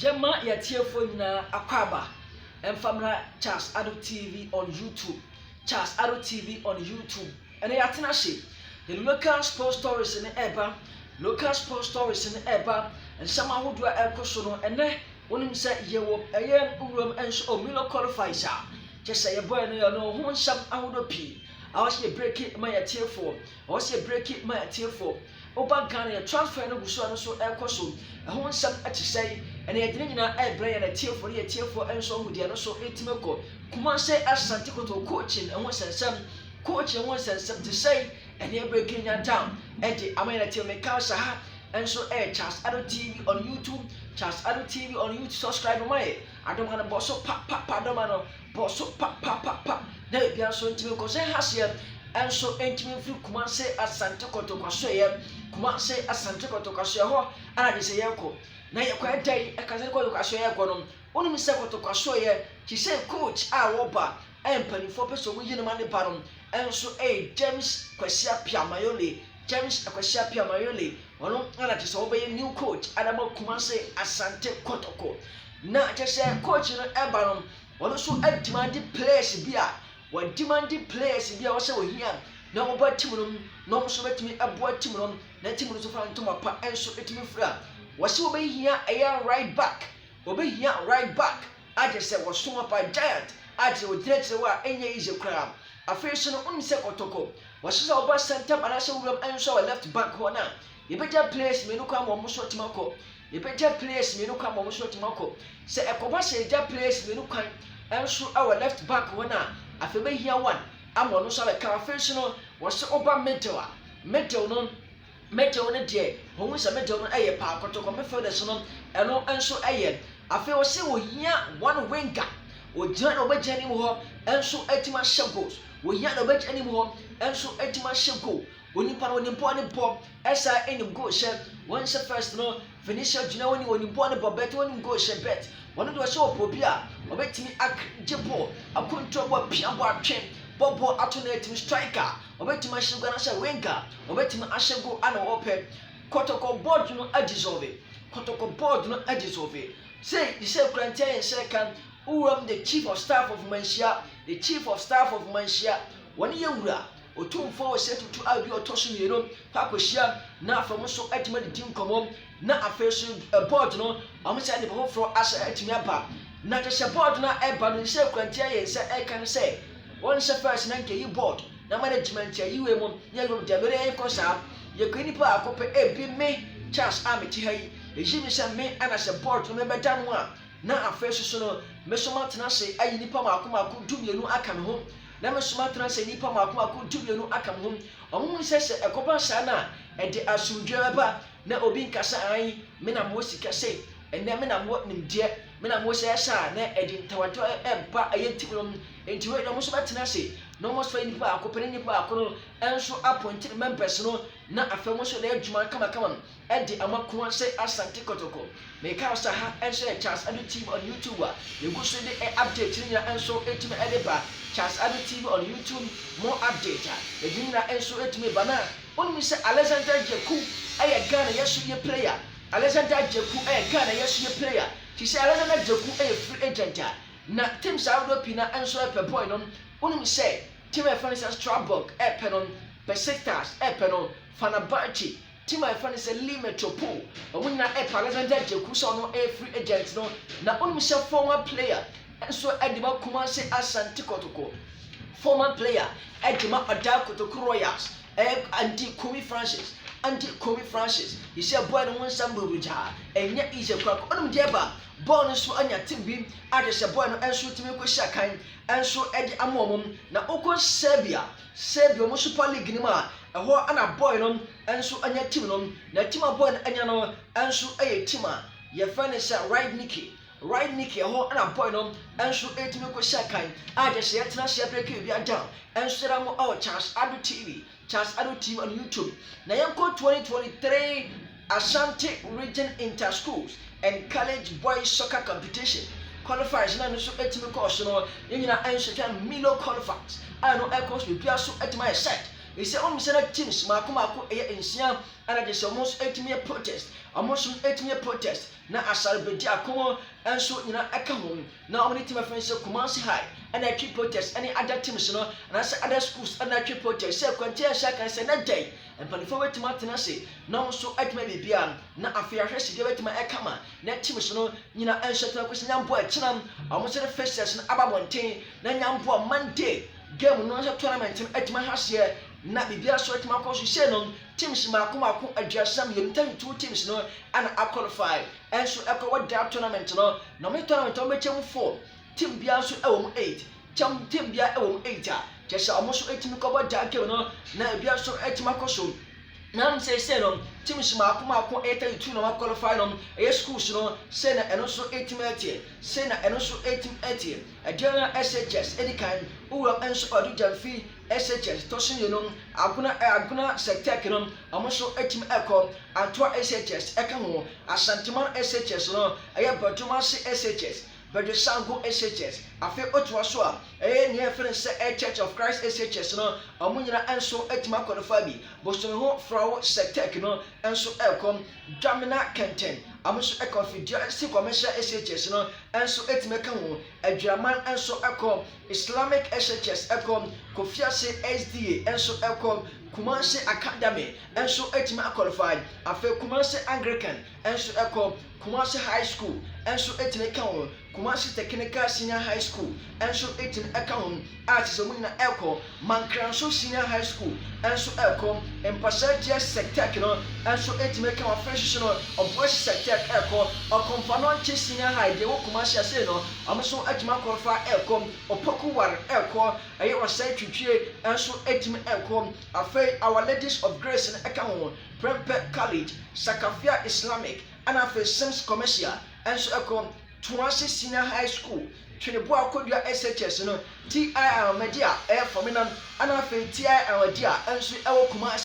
Yɛma yɛatiefoɔ nyinaa akwaaba mfa mmra Charles Addo TV on YouTube. Charles Addo TV on YouTube. Ɛnɛ yɛatena ase. Yɛde local sports stories no ɛreba. Local sports stories no ɛreba. Nsɛm ahodoɔ a ɛrekɔ so no, ɛnɛ wonim sɛ yɛwɔ ɛyɛ wuram nso o Milo qualifies a kyɛ sɛ yɛbɔɛ no yɛ no ho nsɛm ahodoɔ pii. Awɔ sɛ yɛbreki ma yɛatiefoɔ. Awɔ sɛ yɛbreki ma yɛatiefoɔ. Woba Ghana yɛ transfer no gu so a ɛno nso ɛrekɔ so. Ɛho nsɛm te sɛn? Ɛnna yɛde ne nyinaa ɛrebrɛ yɛn atiefoɔ ne yɛn atiefoɔ nso ahu deɛ ɛno nso ɛretumi kɔ. Kumase Asante Kotoko coaching ɛho nsɛnsɛm, coaching ho nsɛnsɛm te sɛn? Ɛne ɛbrɛ Kenya town ɛde ama yɛn atiefoɔ. Meka sɛ ha nso ɛyɛ Charles Addo TV on YouTube, Charles Addo TV on YouTube. Subscribe ma yɛ adɔma no bɔ so pa pa pa, adɔma no bɔ so pa pa pa pa na ebia nso ntumi nkɔ sɛ ha seɛ nso ntumi mfiri Kumase Asante Kotoko asoɛeɛ, Kumase Asante Kotoko asoɛeɛ hɔ ana gye sɛ yɛkɔ na yɛkɔ ɛda yi ɛka sɛ Kotoko asoɛeɛ yɛkɔ no. Wonim sɛ Kotoko asoɛeɛ te sɛ coach a wɔba a mpanimfoɔ pɛ sɛ wɔyi no ma ne ba no nso ɛyɛ James Kwasi Appiah Mayole. James Kwasi Appiah Mayole, ɔno ana te sɛ wɔbɛyɛ new coach adama Kumase Asante Kotoko. Na kyɛ sɛ coach no ɛba no, ɔno nso ademand players bi a wɔdemand players bi a wɔsɛ wɔhia na wɔba team no mu na wɔn nso bɛtumi aboa team no na team no nso fa ntoma pa nso ɛtumi fira. Wɔsɛ wɔbɛhia ɛyɛ right back, wɔbɛhia right back agye sɛ wɔso apa giant agye sɛ wɔgyina akyire hɔ a ɛnyɛ easy koraa. Afei so no, wonim sɛ Kɔtɔkɔ wɔhyɛ sɛ wɔba center anaasɛ wuram nso a wɔ left back hɔ no a, yɛbɛgya players mmienu kwan ma wɔn nso atumi akɔ. Yɛbɛgya players mmienu kwan ma wɔn nso atumi akɔ. Sɛ ɛkɔba sɛ yɛgya players mmienu kwan nso wɔ left back hɔ no a, afei bɛhia one ama ɔno nso abɛka. Afei so no, wɔsɛ ɔba middle a, middle no deɛ, wɔn sɛ middle no yɛ paa. Kɔtɔkɔ midfielders no, ɛno nso yɛ. Afei wɔsɛ wɔhia one winger, ogyina na ɔbɛgyina anim hɔ nso atumi ahyɛ goals. Wɔhia na ɔbɛgyina anim hɔ nso atumi ahyɛ goal. Onipa no onim bɔɔl ne bɔ, ɛsa anim goal hyɛ. Wɔn hyɛ first no, Vinicius gyina wɔn onim bɔɔl ne bɔ, bet wɔn goal hyɛ, bet wɔn de wɔhyɛ. Wɔpɔ obi a ɔbɛtumi agye bɔɔl, acontrol bɔɔl, pia bɔɔl, atwe bɔ bɔɔl ato na atumi striker ɔbɛtumi ahyɛ goal anaasɛ winger ɔbɛtumi ahyɛ goal ana wɔpɛ. Kɔtɔkɔ board no adissolve, Kɔtɔkɔ board no adissolve sɛ sɛ kurantia yɛn nsa kan wuram. The chief of staff of Manhyia, the chief of staff of Manhyia, wɔn yɛ wura Otumfoɔ wɔ sɛ tutu a bi ɔtɔ so mmienu kɔ akɔhyia na afei wɔn nso atumi adidi nkɔmɔ. Na afei so board no, wɔn sɛ nipa foforɔ ahyɛ atumi aba na kyerɛ sɛ board no a ɛba no sɛ kurantia yɛn nsa ɛka no sɛ wɔn nhyɛ first na nka yi board na management ayi wei mu ne ayi mu deɛ mɛrɛ yɛn kɔ saa. Yɛkɔ nipa a akɔpɛ ebi me Charles a mete ha yi, eyi mi sɛ me ɛna sɛ board no mɛbɛda no a, na afei soso no me so matena ase ayi nipa mako mako 12 aka me ho, na me so matena ase nipa mako mako 12 aka me ho. Ɔmo hu sɛ ɛkɔba saa na ɛde asomdwe bɛba na obi nkasa an me na mewɔ sika sei, ɛnɛ me na mewɔ nimdeɛ, me na mewɔ sɛ ɛsa a na ɛde ntawantawa ɛba ɛyɛ team no. Nti wei na ɔmo nso bɛtena ase na ɔmo nso nipa baako pɛ ne nipa baako no nso appointed members no na afei ɔmo nso de adwuma kamakama ɛde ama Kumase Asante Kɔtɔkɔ. Meka sɛ ha nso yɛ Charles Addo TV on YouTube a yɛgu so de update ne nyinaa nso ɛtumi ɛde ba. Charles Addo TV on YouTube, more update a yɛde ne nyinaa nso ɛtumi ba. Na wonim sɛ Alexander Djiku ɛyɛ Ghana yɛso yɛ player. Alexander Djiku ɛyɛ Ghana yɛso yɛ player te sɛ Alexander Djiku ɛyɛ free agent a na teams ahodoɔ pii na nso ɛpɛ boy no. Wonim sɛ team a yɛfrɛ no sɛ Strasbourg ɛpɛ no, Besiktas ɛpɛ no, Fenerbahce, team a yɛfrɛ no sɛ Lille Metropole, wɔn nyinaa ɛpɛ Alexander Djiku sɛ ɔno ɛyɛ free agent no. Na wonim sɛ former player nso ɛde ma Kumase Asante Kotoko, former player ɛde ma Ɔdaa Kotoko Royals, ɛyɛ Andy Kumi Francis. Andy Kumi Francis yɛsɛ boy no ho nsɛm buruburu ɛnyɛ easy koraa. Ɔnom deɛ ba bɔɔl no nso anya team bi agye sɛ boy no nso tumi kɔsi akan nso ɛde ama wɔn na okɔ Serbia, Serbia wɔn Super League no mu a ɛhɔ ana boy no nso anya team no. Na team a boy no anya no nso yɛ team a yɛfrɛ no sɛ Radnicki. Radnicki ɛhɔ ana boy no nso ɛtumi kɔsi akan a gye sɛ yɛtena ase abreak biribi down nso yɛda mo ɛwɔ Charles Addo TV, Charles Addo TV on YouTube. Na yɛnkɔ 2023 Ashanti Region Inter Schools and College Boys Soccer Competition qualifiers na no nso ɛtumi kɔɔ so no. Yɛn nyinaa nso hwɛ Milo qualifiers a no ɛkɔ so, biribiara so ɛtumi ayɛ set. Ɛsɛ wɔn sɛ na teams mako mako ɛyɛ 6 ɛna gye sɛ wɔn nso ɛtumi yɛ protest, wɔn nso ɛtumi yɛ protest na Asare Bedi Ako nso nyinaa ɛka ho na wɔn ne team afɛn sɛ Kumasi High ɛna ɛtwi protest ɛne other teams no anaasɛ other schools ɛna ɛtwi protest sɛ kwantia ɛhyɛ akan sɛ ne dɛn mpanimfoɔ bɛtumi atena ase na wɔn nso atumi biribi a na afei ahwɛ sidi bɛtumi ɛkama na teams no nyinaa nso atena kɔsi nyamboa ɛkyina wɔn nso de fixtures no aba abɔnten na nyamboa Monday game no nso tournament no atumi ahaseɛ na biribiara so atumi akɔ so. Sei no teams mako mako 32, 32 teams no ana aqualify ɛnso ɛkɔ wɔ da tournament no. Na wɔn tournament wɔn bɛkyɛ mu four, team biara nso ɛwɔ mu eight, team biara ɛwɔ mu eight a kyerɛ sɛ wɔn nso atumi kɔbɔ da game no na ebiara nso atumi akɔ so. Na sɛ no teams mako mako ɛyɛ 32 na wɔn qualify no, ɛyɛ schools no sɛ na ɛno nso etumi ɛteɛ, sɛ na ɛno nso etumi ɛteɛ. Aduana SHS ɛdi kan, Wura nso ɔde Gyamfi SHS tɔ so mmienu, Agona Sectec no wɔn nso etumi ɛkɔ, Antoa SHS ɛka ho, Asanteman SHS no, ɛyɛ Bɛdomase SHS, Bɛdwesango SHS, afei otoa so a ɛyɛ nea yɛfrɛ no sɛ ɛyɛ Church of Christ SHS no, wɔn nyinaa nso atumi akɔnifa bi. Bosomiho Frawo Sectec no nso ɛrekɔ, Dwamena Kɛntɛn wɔn nso ɛkɔ, Fidia Commercial SHS no nso atumi ka ho, Adwiraman nso ɛkɔ, Islamic SHS ɛkɔ, Kofiase SDA nso ɛkɔ, Kumasi Academy nso atumi aqualify, afei Kumasi Anglican nso ɛkɔ, Kumasi High School nso atumi ka ho, Kumasi Technical Senior High School nso atumi ɛka ho a kyerɛ sɛ wɔn nyinaa ɛkɔ, Mankranso Senior High School nso ɛkɔ, Mpasatia Sectec no nso atumi ka ho, afei nso no Ɔboasi Sectec ɛkɔ, Ɔkɔmfanɔnkye Senior High deɛ ɛwɔ Kumasi ase no, wɔn nso atumi aqualify ɛkɔ, Opoku Ware ɛkɔ, ɛyɛ Ɔsɛe Twitwie nso atumi ɛkɔ, afei Our Ladies of Grace no ɛka ho, Prempeh College, Sakafia Islamic, ɛna afei Sims Commercial nso ɛkɔ, Tuase Senior High School, Tweneboa Kodua SHS no, Ti Ahomadi a ɛyɛ Fɔminam, ɛna afei Ti Ahomadi a nso ɛwɔ Kumasi.